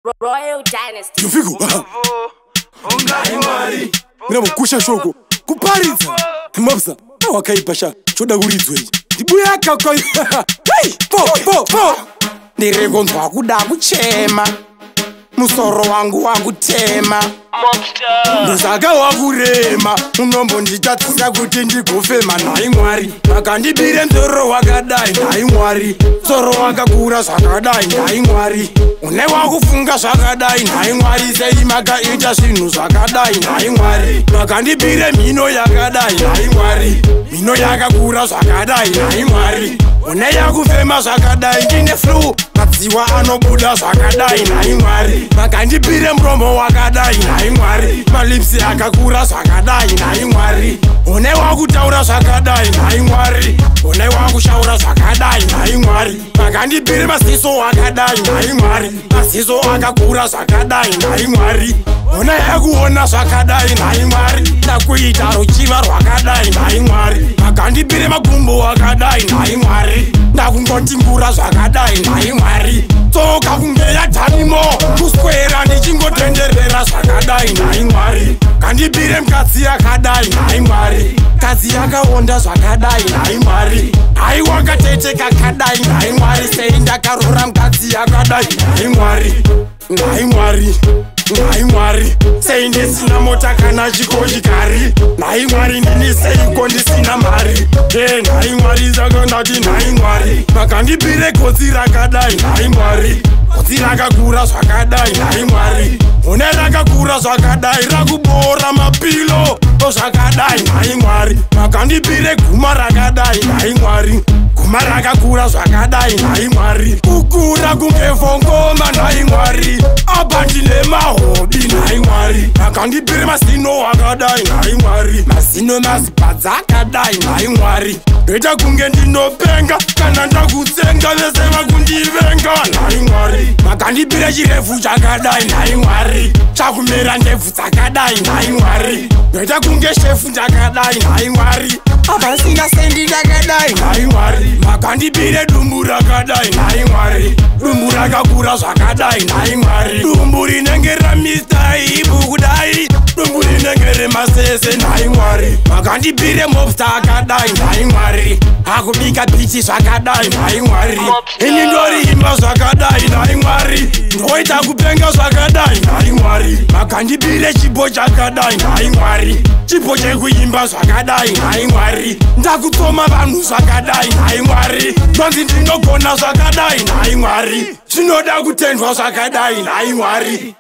Royal Dynasty. Yofiko. Ndinokusha shoko kuparidza mobsa wakaipa sha choda kuridzwa ichi ndibuya kaka. Hey, po po po, ndiri kunzwa kuda kuchema, musoro wangu wakutema, ndosaka wakurema, unombonditadzisa kuti ndigofema. Nhai Mwari, makandibire musoro wakadai. Nhai Mwari, musoro wakakura zvakadai. Nhai Mwari, une wakufunga zvakadai. Nhai Mwari, sei makaita zvinhu zvakadai? Nhai Mwari, makandibire mhino yakadai. Nhai Mwari, mhino yakakura zvakadai. Nhai Mwari, une yakufema zvakadai. Ndine flu, madziwa anobuda zvakadai. Nhai Mwari, makandibire muromo wakadai. Nhai Mwari, malips akakura zvakadai. Nhai Mwari, une wakutaura zvakadai. Nhai Mwari, une wakushaura zvakadai. Nhai Mwari, makandibire maziso akadai. Nhai Mwari, maziso akakura zvakadai. Nhai Mwari, une yakuona zvakadai. Nhai Mwari, ndakuita ruchiva rwakadai. Nhai Mwari, makandibire magumbo akadai. Nhai Mwari, ndakungotingura zvakadai. Nhai Mwari, tsoka kunge yadhanimo, kuswera ndichingotenderera zvakadai. Nhai Mwari, kandibire mukadzi yakadai. Nhai Mwari, kadzi yakaonda zvakadai. Nhai Mwari, haiwa katete kakadai. Nhai Mwari, sei ndakarora mukadzi yakadai? Nhai Mwari, nhai Mwari, nhai Mwari, sei ndisina mota kana chikochikari? Nhai Mwari, ndini seiko ndisina mari? E nhai Mwari, saka ndati nhai Mwari, makandipire gotsi rakadai. Nhai Mwari, gotsi rakakura zvakadai. Nhai Mwari, une rakakura zvakadai, rakubora mapilo zvakadai. Nhai Mwari, makandipire guma rakadai. Nhai Mwari, guma rakakura zvakadai. Nhai Mwari, kukura kunge fongoma. Nhai Mwari, apa ndine mahobi. Nhai Mwari, makandipire mazino akadai. Nhai Mwari, mazino mazibhadza akadai. Nhai Mwari, ndoita kunge ndinopenga kana ndakutsenga, vese vakundivenga. Nhai Mwari, makandipire chirefu chakadai. Nhai Mwari, chakumera ndebvu dzakadai. Nhai Mwari, ndoita kunge shefu ndakadai. Nhai Mwari, apasina sendi ndakadai. Nhai Mwari, makandipire dumbu rakadai. Nhai Mwari, dumbu rakakura zvakadai. Nhai Mwari, dumbu rinenge raMr Ibu kudai, dumbu rinenge remasese. Nhai Mwari, makandipire mobsta akadai. Nhai Mwari, akubika beat zvakadai. Nhai Mwari, ini ndoriimba zvakadai. Nhai Mwari, ndoita kupenga zvakadai. Nhai Mwari, makandipire chipo chakadai. Nhai Mwari, chipo chekuimba zvakadai. Nhai Mwari, ndakutsoma vanhu zvakadai. Nhai Mwari, ndonzi ndinogona zvakadai. Nhai Mwari, zvinoda kutendwa zvakadai. Nhai Mwari.